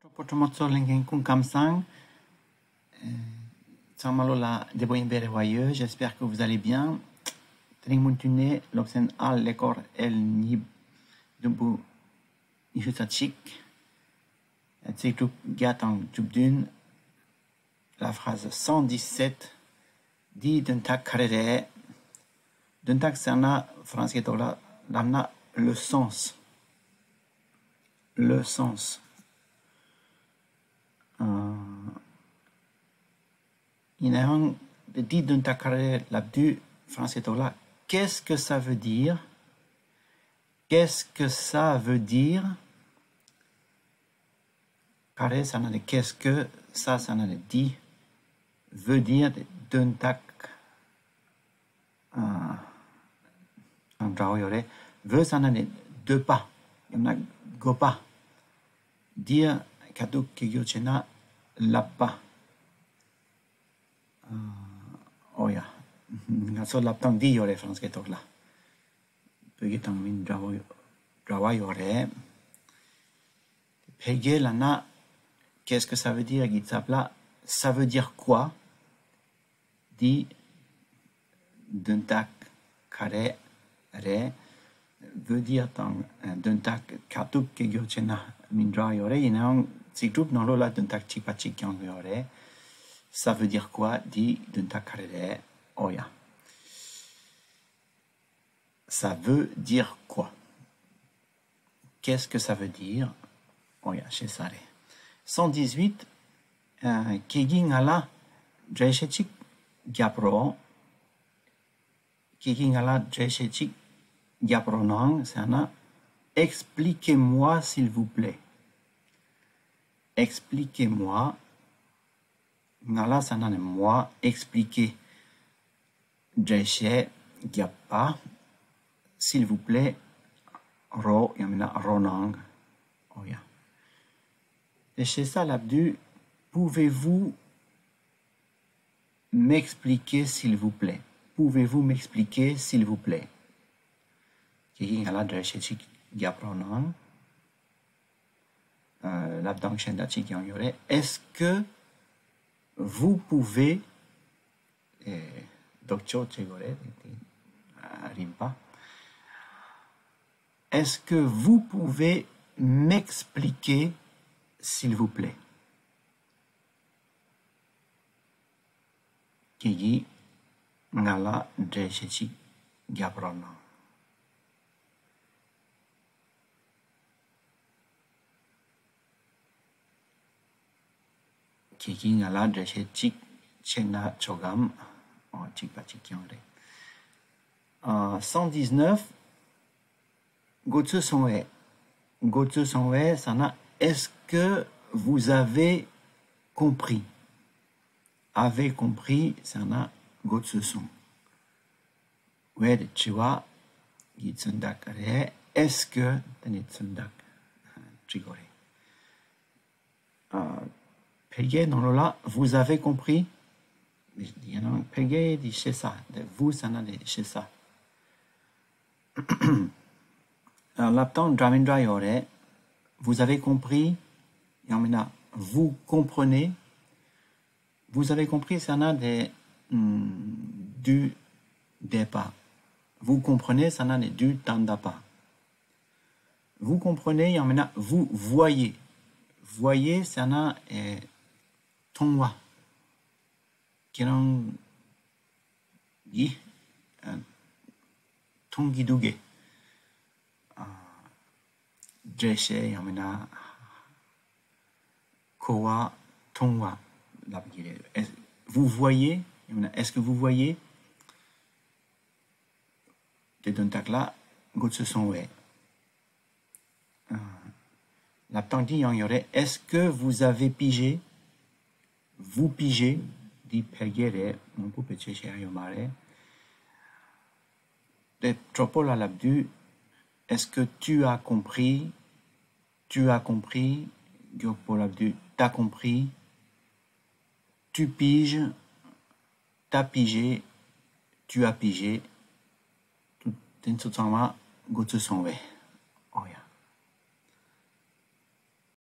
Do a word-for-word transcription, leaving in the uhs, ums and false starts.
གྲོགས་པོ་གྲོགས་མོ་ཚོ། ལྷན་རྒྱས་སྐུ་ཁམས་བཟང་། ཚང་མ་ལོ་ལ་བདེ་པོ་ཡིན་པའི་རེ་བ་ཡོད། J'espère que vous allez bien. དེ་རིང་མུ་མཐུད་ནས་སློབ་ཚན་ཨ་ཀླད་ཀོར་ཨེལ་གཉིས་བདུན་པོ་ཉི་ཤུ་རྩ་གཅིག་ཚིག་གྲུབ་བརྒྱ་དང་བཅུ་བདུན། La phrase cent dix-sept. འདིའི་དོན་དག་ག་རེ་རེད། དོན་དག་ཟེར་ན་ཧྥ་རན་སིའི་ཐོག་ལ་ལབ་ན་le sens. Le sens. ཨ། ཡིན་ནའང་འདིའི་དོན་དག་ག་རེ་ལབ་དུས་ཧྥ་རན་སིའི་ཐོག་ལ qu'est-ce que ça veut dire? Qu'est-ce que ça veut dire? ག་རེ་ཟེར་ན་ནི་qu'est-ce que, ça ཟེར་ན་ནི་འདི། veut dire དོན་དག་ཨ། དང་འདྲ་བོ་ཡོད་རེད། veut ཟེར་ན་ནི་འདོད་པ། ཡང་ན་དགོས་པ། dire ཁ་ཐུག་གི་རྒྱུ་བྱས་ན་ལབ་པ། ཨ། ཨོ་ཡ། ང་ཚོ་ལབ་སྟངས་འདི་ཡོད་རེད་ཧྥ་རན་སིའི་ཐོག་ལ། བོད་སྐད་དང་མི་འདྲ་བོ་འདྲ་བ་ཡོད་རེད། ཕལ་སྐད་ལབ་ན་qu'est-ce que ça veut dire གི་ཚབ་ལ ça veut dire quoi འདི་དོན་དག་ག་རེ་རེད། veut dire དང་དོན་དག་ཁ་ཐུག་གི་རྒྱུ་བྱས་ན་མི་འདྲ་ཡོད་རེད། ཡིན་ནའང་ཚིག་གྲུབ་ནང་ལོགས་ལ་དོན་དག་གཅིག་པ་གཅིག་རྐྱང་ཡོད་རེད། ça veut dire quoi འདི་དོན་དག་ག་རེ་རེད། ཨོ་ཡ། Ça veut dire quoi? Qu'est-ce que ça veut dire? ཨོ་ཡ། ཞེས་ས་རེད། cent dix-huit. ཨ། ཁྱེད་ཀྱིས་ང་ལ་འགྲེལ་བཤད་ཅིག་རྒྱབ་རོགས། ཁྱེད་ཀྱིས་ང་ལ་འགྲེལ་བཤད་ཅིག་རྒྱབ་རོགས་གནང་ཟེར་ན། Expliquez-moi, s'il vous plaît. Expliquez-moi. ང་ལ་ཟེར་ན་ནི་moi. Expliquer འགྲེལ་བཤད་རྒྱབ་པ། S'il vous plaît. རོགས་ཡང་མིན་ན་རོགས་གནང་། ཨོ་ཡ། དེ་ཞེ་ས་ལབ་དུས་pouvez-vous m'expliquer, s'il vous plaît? Pouvez-vous m'expliquer, s'il vous plaît? ཁྱེད་ཀྱིས་ང་ལ་འགྲེལ་བཤད་ཅིག་རྒྱབ་རོགས་གནང་། ཨ། ལབ་སྟངས་གཞན་དག་ཅིག་ཀྱང་ཡོད་རེད། Est-ce que vous pouvez ཨེ། ལྡོག་ཕྱོགས་བྱེད་དགོས་རེད། དེ་དེ་ཨ། རིམ་པ། Est-ce que vous pouvez m'expliquer, s'il vous plaît? ཁྱེད་ཀྱིས་ང་ལ་འགྲེལ་བཤད་ཅིག་རྒྱབ་རོགས་གནང་། ཁྱེད་ཀྱིས་ང་ལ་འགྲེལ་བཤད་ཅིག་བྱས་ན་ཆོག་གམ། ཨོ། གཅིག་པ་གཅིག་རྐྱང་རེད། ཨ། cent dix-neuf. འགོ་ཚུགས་སོང་བས། འགོ་ཚུགས་སོང་བས་ཟེར་ན། Est-ce que vous avez compris? Avez compris ཟེར་ན་འགོ་ཚུགས་སོང་། བས་དེ་དྲི་བ་ཡི་མཚོན་རྟགས་རེད། Est-ce que དེ་ནི་མཚོན་རྟགས་བྲིས་དགོས་རེད། ཨ། ཕལ་སྐད་ནང་ལོགས་ལ་vous avez compris. ཡང་ན་ཕལ་སྐད་དེ་ཤེས་ས། དེ་vous ཟེར་ན་དེ་ཤེས་ས། ཨ། ལབ་སྟངས་འདྲ་མི་འདྲ་ཡོད་རེད། Vous avez compris. ཡང་མིན་ན་vous comprenez. Vous avez compris ཟེར་ན་དེ། ཨམ། དུས་འདས་པ། Vous comprenez ཟེར་ན་དེ་དུས་ད་ལྟ་བ། Vous comprenez ཡང་མིན་ན་vous voyez. Voyez ཟེར་ན། ཨེ། མཐོང་བ། ཁྱེད་རང་གིས། ཨ། མཐོང་གི་འདུག་གས། ཨ། འགྲེལ་བཤད་ཡང་མིན་ན་གོ་བ། མཐོང་བ་ལབ་ཀྱི་རེད། Est-, vous voyez ཡང་མིན་ན་est-ce que vous voyez དེ་དོན་དག་ལ་འགོ་ཚུགས་སོང་བས། ཨ། ལབ་སྟངས་འདི་ཡང་ཡོད་རེད། Est-ce que vous avez pigé? Vous pigez འདི་ཕལ་སྐད་རེད། མང་པོ་བེད་སྤྱོད་བྱེད་ཡ་ཡོད་མ་རེད། དེ་གྲོགས་པོ་ལ་ལབ་དུས། Est-ce que tu as compris? Tu as compris. མགྱོགས་པོ་ལབ་དུས། T'as compris. Tu piges. T'as pigé. Tu as pigé. དེ་ཚོ་ཚང་མ་འགོ་ཚུགས་སོང་བས།